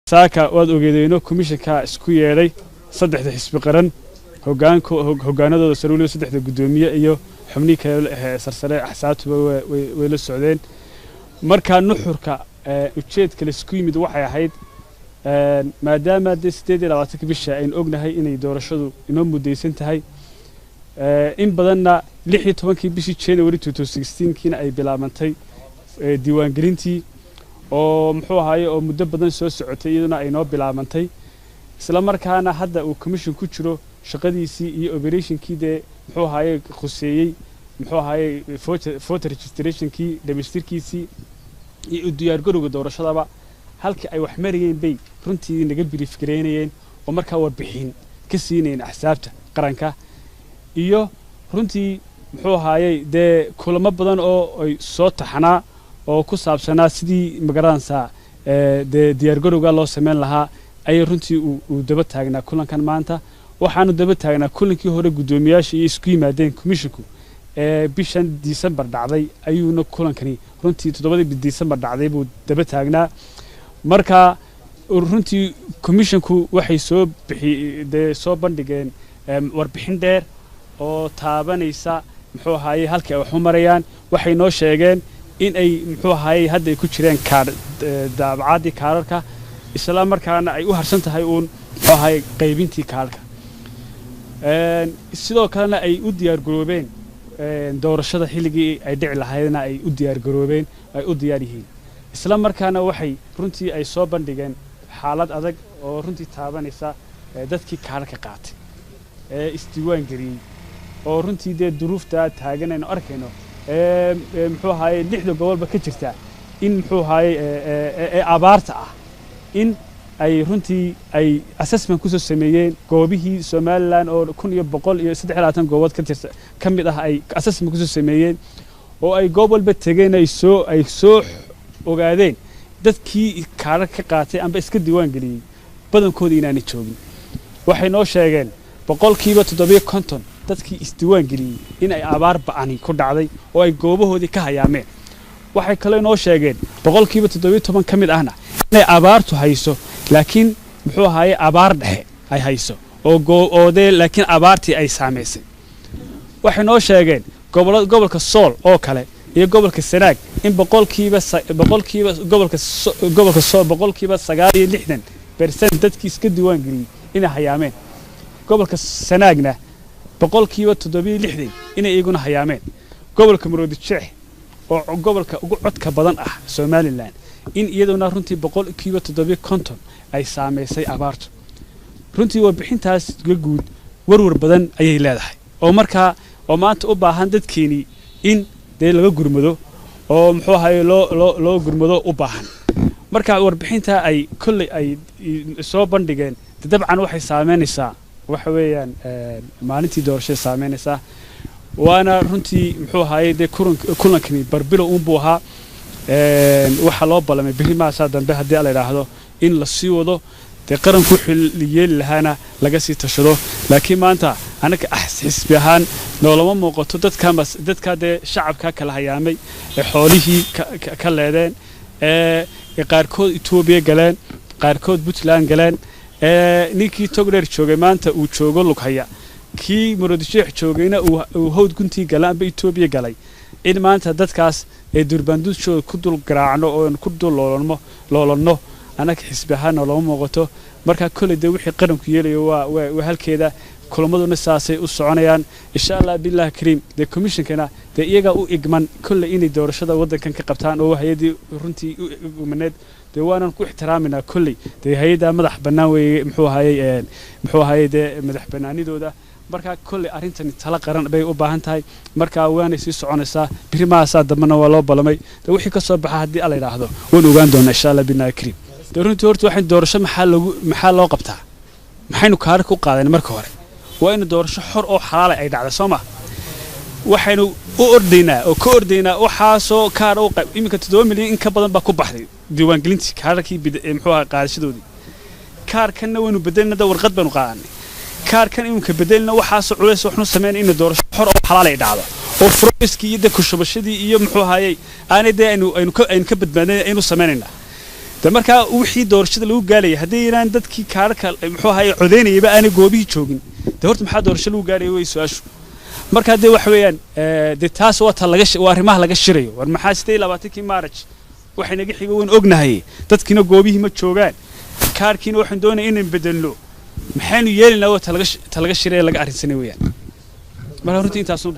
Saaka waad ogeedeyno, komishanka isku yeedhay saddexda xisbi qaran hogaanko hogaanadooda sare, weliba saddexda guddoomiye iyo xubnihii kale sarsare axsaabtuba way la socdeen. Markaa nuxurka ujeedka laisku yimid waxay ahayd, maadaama dee 28-ka bisha aynu ognahay inay doorashadu inoo muddaysan tahay, in badanna 16-kii bishii January 2016kiina ay bilaabantay diiwaangelintii, oo muxuu ahaaye oo muddo badan soo socotay, iyaduna ay noo bilaabantay, isla markaana hadda uu commission ku jiro shaqadiisii iyo operationkii dee muxuu ahaaye khuseeyey, muxuu ahaaye voter registrationkii dhamaystirkiisii iyo u diyaargarowga doorashadaba, halkii ay wax marayeen bay runtii naga brief gareynayeen oo markaa warbixin ka siinayeen axsaabta qaranka. Iyo runtii muxuu ahaayey dee kulamo badan oo ay soo taxnaa oo ku saabsanaa sidii magaranaysaa dee diyaargarowga loo sameyn lahaa ayay runtii uu daba taagnaa kulankan maanta. Waxaanu daba taagnaa kulankii hore guddoomiyaasha iyo isku yimaadeen commissionku ee bishan December dhacday, ayuuna kulankani runtii 7-dii December dhacday buu daba taagnaa. Marka runtii commissionku waxay soo bixi dee soo bandhigeen warbixin dheer oo taabanaysa muxuu ahaayey halkii ay wax u marayaan. Waxay noo sheegeen in ay muxuu ahaayey hadda ay ku jireen kaar daabacaadii kaararka, isla markaana ay u harsan tahay uun muxuu ahaayey qaybintii kaararka, sidoo kalena ay u diyaar garoobeen doorashada xilligii ay dhici lahaydna ay u diyaar garoobeen, ay u diyaar yihiin. Isla markaana waxay runtii ay soo bandhigeen xaalad adag oo runtii taabanaysa dadkii kaararka qaatay ee isdiiwaan geliyey, oo runtii dee duruuftaa taagan aynu arkayno ee muxuu ahaayey lixda gobolba ka jirta in muxuu ahaayey ee abaarta ah, in ay runtii ay assessment kusoo sameeyeen goobihii Somaliland oo 1123 goobood ka tirsan ka mid ah, ay assessment kusoo sameeyeen oo ay goob walba tegeen, ay soo ogaadeen dadkii kaarar ka qaatay amba iska diiwaan geliyey badankooda inaanay joogin. Waxay noo sheegeen 57% dadkii isdiiwaan geliyey in ay abaar ba'ani ku dhacday oo ay goobahoodii ka hayaameen. Waxay kaloo noo sheegeen 17% ka mid ahna inay abaartu hayso, laakiin muxuu ahaaye abaar dhexe ay hayso oo dee laakiin abaartii ay saamaysay. Waxay noo sheegeen gobolka Sool oo kale iyo gobolka Sanaag in boqolkiiba gobolka Sool 69% dadkii iska diiwaan geliyey inay hayaameen, gobolka Sanaagna 67% inay iyaguna hayaameen, gobolka Maroodi Jeex oo gobolka ugu codka badan ah Somaliland in iyaduna runtii 57% ay saamaysay abaartu. Runtii warbixintaas ga guud warwar badan ayay leedahay, oo markaa oo maanta u baahan dadkeenii in dee laga gurmado oo muxuu ahaye loo gurmado u baahan. Marka warbixinta ay kolley ay soo bandhigeen de dabcan waxay saameynaysaa waxa weeyaan maalintii doorashada saameynaysaa. Waana runtii muxuu ahaye dee kulankani barbilow uunbuu ahaa. Waxaa loo ballamay berri maasaa dambe haddii la idhaahdo in la sii wado, dee qaranku wuxuu yeeli lahaana laga sii tashado. Laakiin maanta annaga xisbi ahaan noolama muuqato dadkaa dee shacabkaa kala hayaamay ee xoolihii ka leedeen, ee qaarkood Etoobiya galeen, qaarkood Puntland galeen, ee ninkii Togdheer joogay maanta uu joogo Lughaya, kii Muradisheekh joogayna uu Hawd guntii galay amba Etoobiya galay, in maanta dadkaas ee durbaandushooda ku dul garaacno oo ku dul loolanno annaga xisbi ahaan noolama muuqato. Marka kolley dee wixii qaranku yeelayo waa halkeeda, kulamaduna saasay u soconayaan insha Allah billahi kariim. Dee commissionkana dee iyagaa u igman kolley inay doorashada waddankan ka qabtaan oo hay-addii runtii u igmaneed, dee waanan ku ixtiraaminaa kolley dee hay-adda madax bannaan weeye, muxuu ahaayey dee madax bannaanidooda. Marka kolley arrintani talo qaran bay u baahan tahay, marka waanay sii soconaysaa. Biri maasaa dambena waa loo ballamay, dee wixii ka soo baxa haddii alla idhaahdo waan ogaan doonaa insha Allah billahi kariim. Dee runtii horta waxaan doorasho maxaa loo qabtaa? Maxaynu kaararka u qaadanay marka hore? Waa in doorasho xor oo xalaala ay dhacda, soo ma? Waxaynu u ordaynaa oo ka ordaynaa waxaasoo kaar u qayb iminka 7 milyan in ka badan baa ku baxday diiwaangelintii kaararkii muxuu ahaa qaadashadoodii. Kaarkanna waynu bedelina, da warqad baynu qaadanay, kaarkan iminka bedelina, waxaasoo culays waxnu sameynay in doorasho xor oo xalaal ay dhacdo oo fraudiskii iyo dee kushubashadii iyo muxuu ahaayey aanay dee aynu ka badbaadnay aynu sameynaynaa. De markaa wixii doorashada lagu gaalayay haddii inaan dadkii kaararka, muxuu ahaye, codeynayaba aanay goobihii joogin, dee horta maxaa doorasho lagu gaaraya wey su-aashu. Markaa dee waxa weeyaan, dee taas waa ta laga waa arrimaha laga shirayo. War maxaa 28-kii Maaraj waxay naga xiga wayn ognahay, dadkiina goobihii ma joogaan, kaarkiina waxaan doonaya inaan bedelno, maxaynu yeelaynaa? Waa ta laga shiraya, laga arrinsanay weeyaan. Marka runtii intaasun.